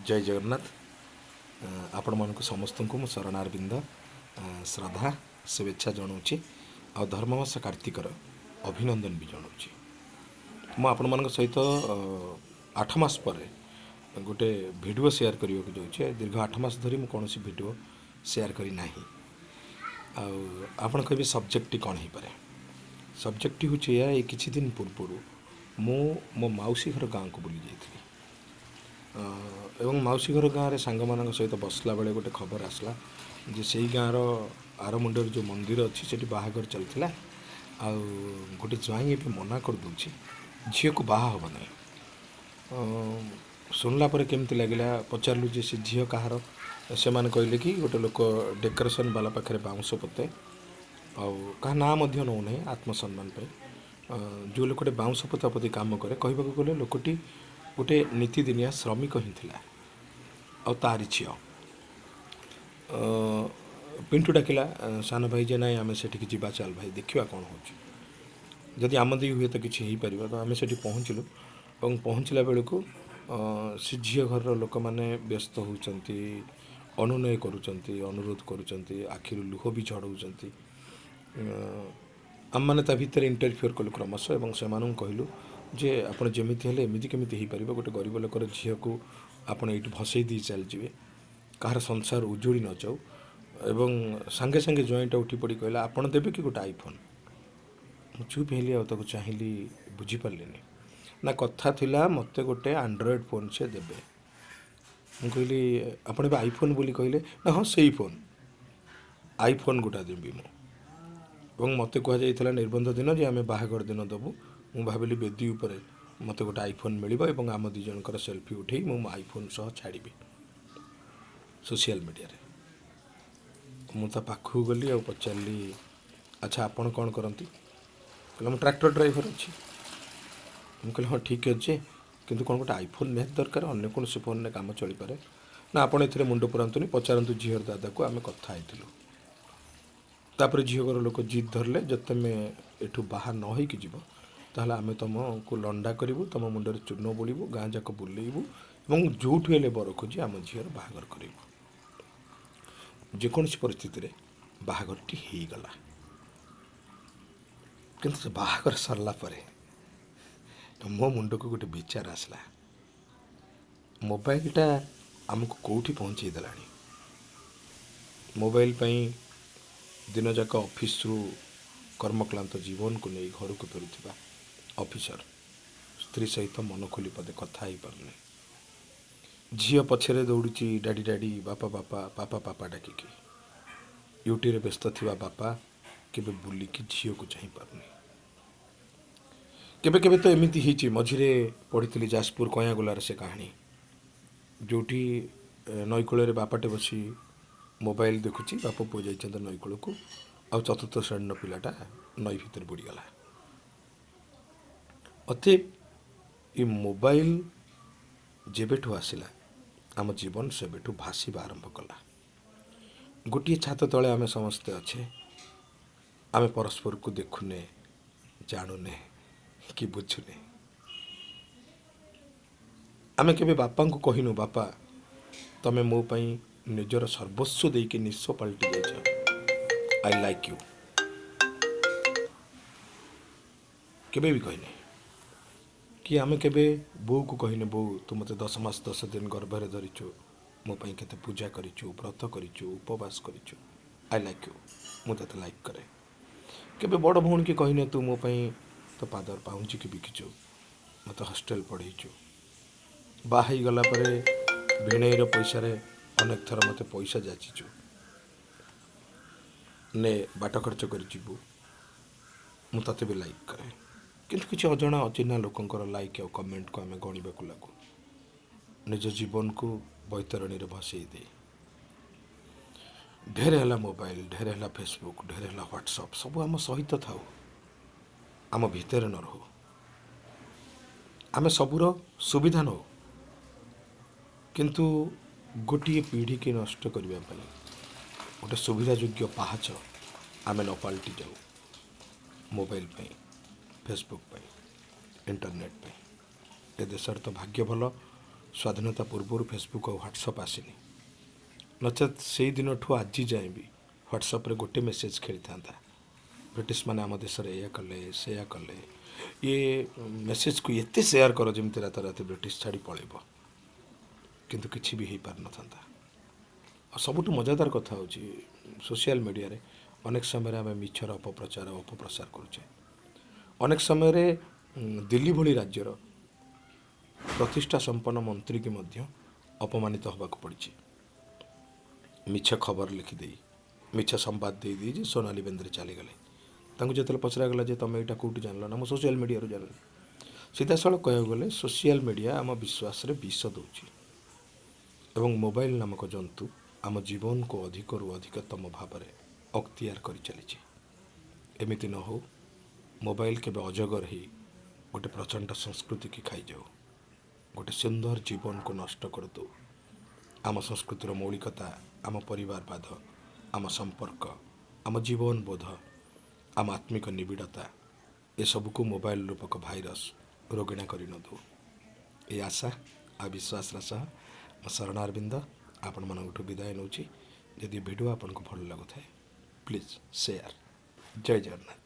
ଜୟ ଜଗନ୍ନାଥ। ଆପଣମାନଙ୍କୁ ସମସ୍ତଙ୍କୁ ମୁଁ ଶରଣାରବିନ୍ଦ ଶ୍ରଦ୍ଧା ଶୁଭେଚ୍ଛା ଜଣାଉଛି ଆଉ ଧର୍ମମାସ କାର୍ତ୍ତିକର ଅଭିନନ୍ଦନ ବି ଜଣାଉଛି। ମୁଁ ଆପଣମାନଙ୍କ ସହିତ 8 ମାସ ପରେ ଗୋଟେ ଭିଡ଼ିଓ ସେୟାର କରିବାକୁ ଯାଉଛି। ଦୀର୍ଘ 8 ମାସ ଧରି ମୁଁ କୌଣସି ଭିଡ଼ିଓ ସେୟାର କରିନାହିଁ। ଆଉ ଆପଣ କହିବେ ସବଜେକ୍ଟଟି କ'ଣ ହେଇପାରେ? ସବଜେକ୍ଟଟି ହେଉଛି ଏଇଆ, ଏଇ କିଛି ଦିନ ପୂର୍ବରୁ ମୁଁ ମୋ ମାଉସୀ ଘର ଗାଁକୁ ବୁଲି ଯାଇଥିଲି ଏବଂ ମାଉସୀ ଘର ଗାଁରେ ସାଙ୍ଗମାନଙ୍କ ସହିତ ବସିଲା ବେଳେ ଗୋଟେ ଖବର ଆସିଲା ଯେ ସେଇ ଗାଁର ଆର ମୁଣ୍ଡରେ ଯେଉଁ ମନ୍ଦିର ଅଛି ସେଠି ବାହାଘର ଚାଲିଥିଲା ଆଉ ଗୋଟେ ଜ୍ୱାଇଁ ଏବେ ମନା କରିଦେଉଛି ଝିଅକୁ ବାହା ହେବ ନାହିଁ। ଶୁଣିଲା ପରେ କେମିତି ଲାଗିଲା, ପଚାରିଲୁ ଯେ ସେ ଝିଅ କାହାର। ସେମାନେ କହିଲେ କି ଗୋଟେ ଲୋକ ଡେକୋରେସନ୍ ବାଲା ପାଖରେ ବାଉଁଶ ପୋତେ, ଆଉ କାହା ନାଁ ମଧ୍ୟ ନେଉନାହିଁ ଆତ୍ମସମ୍ମାନ ପାଇଁ। ଯେଉଁ ଲୋକଟେ ବାଉଁଶ ପୋତାପୋତି କାମ କରେ, କହିବାକୁ ଗଲେ ଲୋକଟି ଗୋଟେ ନୀତିଦିନିଆ ଶ୍ରମିକ ହିଁ ଥିଲା ଆଉ ତାରି ଝିଅ। ପିଣ୍ଟୁ ଡାକିଲା ସାନ ଭାଇ ଯେ ନାଇଁ ଆମେ ସେଠିକି ଯିବା, ଚାଲ ଭାଇ ଦେଖିବା କ'ଣ ହେଉଛି, ଯଦି ଆମ ଦେଇ ହୁଏତ କିଛି ହେଇପାରିବ। ତ ଆମେ ସେଠି ପହଞ୍ଚିଲୁ ଏବଂ ପହଞ୍ଚିଲା ବେଳକୁ ସେ ଝିଅ ଘରର ଲୋକମାନେ ବ୍ୟସ୍ତ ହେଉଛନ୍ତି, ଅନୁନୟ କରୁଛନ୍ତି, ଅନୁରୋଧ କରୁଛନ୍ତି, ଆଖିରୁ ଲୁହ ବି ଝଡ଼ଉଛନ୍ତି। ଆମମାନେ ତା ଭିତରେ ଇଣ୍ଟରଫିୟର କଲୁ କ୍ରମଶଃ ଏବଂ ସେମାନଙ୍କୁ କହିଲୁ ଯେ ଆପଣ ଯେମିତି ହେଲେ ଏମିତି କେମିତି ହେଇପାରିବ, ଗୋଟେ ଗରିବ ଲୋକର ଝିଅକୁ ଆପଣ ଏଇଠି ଭସେଇ ଦେଇ ଚାଲିଯିବେ, କାହାର ସଂସାର ଉଜୁଡ଼ି ନଯାଉ। ଏବଂ ସାଙ୍ଗେ ସାଙ୍ଗେ ଜ୍ୱାଇଁଟା ଉଠି ପଡ଼ି କହିଲା, ଆପଣ ଦେବେ କି ଗୋଟେ ଆଇଫୋନ୍? ମୁଁ ଚୁପ୍ ହେଲି ଆଉ ତାକୁ ଚାହିଁଲି, ବୁଝିପାରିଲିନି। ନା କଥା ଥିଲା ମୋତେ ଗୋଟେ ଆଣ୍ଡ୍ରଏଡ଼୍ ଫୋନ୍ ସେ ଦେବେ। ମୁଁ କହିଲି ଆପଣ ଏବେ ଆଇଫୋନ୍ ବୋଲି କହିଲେ। ନା ହଁ ସେଇ ଫୋନ୍, ଆଇଫୋନ୍ ଗୋଟା ଦେବି ମୁଁ। ଏବଂ ମୋତେ କୁହାଯାଇଥିଲା ନିର୍ବନ୍ଧ ଦିନ ଯେ ଆମେ ବାହାଘର ଦିନ ଦେବୁ। ମୁଁ ଭାବିଲି ବେଦୀ ଉପରେ ମୋତେ ଗୋଟେ ଆଇଫୋନ୍ ମିଳିବ ଏବଂ ଆମ ଦୁଇ ଜଣଙ୍କର ସେଲ୍ଫି ଉଠେଇ ମୁଁ ମୋ ଆଇଫୋନ୍ ସହ ଛାଡ଼ିବି ସୋସିଆଲ୍ ମିଡ଼ିଆରେ। ମୁଁ ତା ପାଖକୁ ଗଲି ଆଉ ପଚାରିଲି, ଆଚ୍ଛା ଆପଣ କ'ଣ କରନ୍ତି? କହିଲା ମୁଁ ଟ୍ରାକ୍ଟର ଡ୍ରାଇଭର ଅଛି। ମୁଁ କହିଲି ହଁ ଠିକ୍ ଅଛି, କିନ୍ତୁ କ'ଣ ଗୋଟେ ଆଇଫୋନ୍ ନିହାତି ଦରକାର, ଅନ୍ୟ କୌଣସି ଫୋନ୍ରେ କାମ ଚଳିପାରେ? ନା ଆପଣ ଏଥିରେ ମୁଣ୍ଡ ପୁରାନ୍ତୁନି, ପଚାରନ୍ତୁ ଝିଅର ଦାଦାକୁ, ଆମେ କଥା ହେଇଥିଲୁ। ତାପରେ ଝିଅ ଘର ଲୋକ ଜିଦ୍ ଧରିଲେ, ଯଦି ତୁମେ ଏଠୁ ବାହା ନ ହେଇକି ଯିବ ତାହେଲେ ଆମେ ତୁମକୁ ଲଣ୍ଡା କରିବୁ, ତୁମ ମୁଣ୍ଡରେ ଚୂନ ବୋଳିବୁ, ଗାଁ ଯାକ ବୁଲେଇବୁ ଏବଂ ଯେଉଁଠୁ ହେଲେ ବର ଖୋଜି ଆମ ଝିଅର ବାହାଘର କରିବୁ। ଯେକୌଣସି ପରିସ୍ଥିତିରେ ବାହାଘରଟି ହେଇଗଲା। କିନ୍ତୁ ସେ ବାହାଘର ସରିଲା ପରେ ମୋ ମୁଣ୍ଡକୁ ଗୋଟେ ବିଚାର ଆସିଲା, ମୋବାଇଲଟା ଆମକୁ କେଉଁଠି ପହଞ୍ଚେଇ ଦେଲାଣି। ମୋବାଇଲ ପାଇଁ ଦିନଯାକ ଅଫିସରୁ କର୍ମକ୍ଳାନ୍ତ ଜୀବନକୁ ନେଇ ଘରକୁ ଫେରୁଥିବା ଅଫିସର ସ୍ତ୍ରୀ ସହିତ ମନ ଖୋଲି ପଦେ କଥା ହେଇପାରୁନି। ଝିଅ ପଛରେ ଦୌଡ଼ୁଛି ଡାଡ଼ି ଡାଡ଼ି, ବାପା ବାପା, ପାପା ପାପା ଡାକିକି। ଡ୍ୟୁଟିରେ ବ୍ୟସ୍ତ ଥିବା ବାପା କେବେ ବୁଲିକି ଝିଅକୁ ଚାହିଁପାରୁନି। କେବେ କେବେ ତ ଏମିତି ହେଇଛି, ମଝିରେ ପଢ଼ିଥିଲି ଯାଜପୁର କୟାଁଗୋଲାର ସେ କାହାଣୀ, ଯେଉଁଠି ନଈକୂଳରେ ବାପାଟେ ବସି ମୋବାଇଲ ଦେଖୁଛି, ବାପ ପୁଅ ଯାଇଛନ୍ତି ନଈକୂଳକୁ, ଆଉ ଚତୁର୍ଥ ଶ୍ରେଣୀର ପିଲାଟା ନଈ ଭିତରେ ବୁଡ଼ିଗଲା। ଅତଏବ ଏ ମୋବାଇଲ ଯେବେଠୁ ଆସିଲା ଆମ ଜୀବନ ସେବେଠୁ ଭାସିବା ଆରମ୍ଭ କଲା। ଗୋଟିଏ ଛାତ ତଳେ ଆମେ ସମସ୍ତେ ଅଛେ, ଆମେ ପରସ୍ପରକୁ ଦେଖୁନେ, ଜାଣୁନେ କି ବୁଝୁନେ। ଆମେ କେବେ ବାପାଙ୍କୁ କହିନୁ, ବାପା ତମେ ମୋ ପାଇଁ ନିଜର ସର୍ବସ୍ୱ ଦେଇକି ନିଃସ୍ୱ ପାଲଟି ଯାଇଛ, I like you, କେବେ ବି କହିନେ। କି ଆମେ କେବେ ବୋଉକୁ କହିନେ, ବୋଉ ତୁ ମୋତେ 10 ମାସ 10 ଦିନ ଗର୍ଭରେ ଧରିଛୁ, ମୋ ପାଇଁ କେତେ ପୂଜା କରିଛୁ, ବ୍ରତ କରିଛୁ, ଉପବାସ କରିଛୁ, I like you, ମୁଁ ତୋତେ ଲାଇକ୍ କରେ। କେବେ ବଡ଼ ଭଉଣୀକି କହିନେ, ତୁ ମୋ ପାଇଁ ତୋ ପାଦର ପାଉଁଜିକି ବିକିଛୁ, ମୋତେ ହଷ୍ଟେଲ ପଢ଼େଇଛୁ, ବାହା ହେଇଗଲା ପରେ ଭିଣେଇର ପଇସାରେ ଅନେକ ଥର ମୋତେ ପଇସା ଯାଚିଛୁ, ନେ ବାଟ ଖର୍ଚ୍ଚ କରି ଯିବୁ, ମୁଁ ତୋତେ ବି ଲାଇକ୍ କରେ। କିନ୍ତୁ କିଛି ଅଜଣା ଅଚିହ୍ନା ଲୋକଙ୍କର ଲାଇକ୍ ଆଉ କମେଣ୍ଟକୁ ଆମେ ଗଣିବାକୁ ଲାଗୁ, ନିଜ ଜୀବନକୁ ବୈତରଣୀରେ ଭସେଇ ଦେଇ। ଢେର ହେଲା ମୋବାଇଲ, ଢେର ହେଲା ଫେସବୁକ୍, ଢେର ହେଲା ହ୍ୱାଟ୍ସଅପ୍, ସବୁ ଆମ ସହିତ ଥାଉ, ଆମ ଭିତରେ ନ ରହୁ। ଆମେ ସବୁର ସୁବିଧା ନେଉ, କିନ୍ତୁ ଗୋଟିଏ ପିଢ଼ିକି ନଷ୍ଟ କରିବା ପାଇଁ ଗୋଟେ ସୁବିଧାଯୋଗ୍ୟ ପାହାଚ ଆମେ ନ ପାଲଟି ଯାଉ ମୋବାଇଲ ପାଇଁ, ଫେସବୁକ୍ ପାଇଁ, ଇଣ୍ଟରନେଟ୍ ପାଇଁ। ଏ ଦେଶରେ ତ ଭାଗ୍ୟ ଭଲ, ସ୍ୱାଧୀନତା ପୂର୍ବରୁ ଫେସବୁକ୍ ଆଉ ହ୍ୱାଟ୍ସଅପ୍ ଆସିନି, ନଚେତ୍ ସେଇ ଦିନଠୁ ଆଜି ଯାଏଁ ବି ହ୍ୱାଟ୍ସଅପ୍ରେ ଗୋଟେ ମେସେଜ୍ ଖେଳିଥାନ୍ତା, ବ୍ରିଟିଶମାନେ ଆମ ଦେଶରେ ଏଇଆ କଲେ, ସେଇଆ କଲେ। ଇଏ ମେସେଜକୁ ଏତେ ସେୟାର କର ଯେମିତି ରାତାରାତି ବ୍ରିଟିଶ ଛାଡ଼ି ପଳେଇବ। କିନ୍ତୁ କିଛି ବି ହେଇପାରିନଥାନ୍ତା। ଆଉ ସବୁଠୁ ମଜାଦାର କଥା ହେଉଛି, ସୋସିଆଲ ମିଡ଼ିଆରେ ଅନେକ ସମୟରେ ଆମେ ମିଛର ଅପପ୍ରଚାର, ଅପପ୍ରସାର କରୁଛେ। ଅନେକ ସମୟରେ ଦିଲ୍ଲୀ ଭଳି ରାଜ୍ୟର ପ୍ରତିଷ୍ଠା ସମ୍ପନ୍ନ ମନ୍ତ୍ରୀକି ମଧ୍ୟ ଅପମାନିତ ହେବାକୁ ପଡ଼ିଛି, ମିଛ ଖବର ଲେଖିଦେଇ, ମିଛ ସମ୍ବାଦ ଦେଇଦେଇ ଯେ ସୋନାଲି ବେନ୍ଦ୍ରେ ଚାଲିଗଲେ। ତାଙ୍କୁ ଯେତେବେଳେ ପଚରାଗଲା ଯେ ତୁମେ ଏଇଟା କେଉଁଠି ଜାଣିଲ ନା, ମୁଁ ସୋସିଆଲ ମିଡ଼ିଆରୁ ଜାଣିଲି। ସିଧାସଳଖ କହିବାକୁ ଗଲେ, ସୋସିଆଲ ମିଡ଼ିଆ ଆମ ବିଶ୍ୱାସରେ ବିଷ ଦେଉଛି ଏବଂ ମୋବାଇଲ ନାମକ ଜନ୍ତୁ ଆମ ଜୀବନକୁ ଅଧିକରୁ ଅଧିକତମ ଭାବରେ ଅକ୍ତିଆର କରିଚାଲିଛି। ଏମିତି ନ ହଉ, ମୋବାଇଲ କେବେ ଅଜଗର ହେଇ ଗୋଟେ ପ୍ରଚଣ୍ଡ ସଂସ୍କୃତିକି ଖାଇଯାଉ, ଗୋଟେ ସୁନ୍ଦର ଜୀବନକୁ ନଷ୍ଟ କରିଦେଉ। ଆମ ସଂସ୍କୃତିର ମୌଳିକତା, ଆମ ପରିବାରବାଦ, ଆମ ସମ୍ପର୍କ, ଆମ ଜୀବନବୋଧ, ଆମ ଆତ୍ମିକ ନିବିଡ଼ତା, ଏସବୁକୁ ମୋବାଇଲ ରୂପକ ଭାଇରସ୍ ରୋଗିଣା କରି ନ ଦେଉ, ଏ ଆଶା ଆଉ ବିଶ୍ୱାସର ସହ ମୁଁ ଶରଣାରବିନ୍ଦ ଆପଣମାନଙ୍କଠୁ ବିଦାୟ ନେଉଛି। ଯଦି ଭିଡ଼ିଓ ଆପଣଙ୍କୁ ଭଲ ଲାଗୁଥାଏ, ପ୍ଲିଜ୍ ସେୟାର। ଜୟ ଜଗନ୍ନାଥ।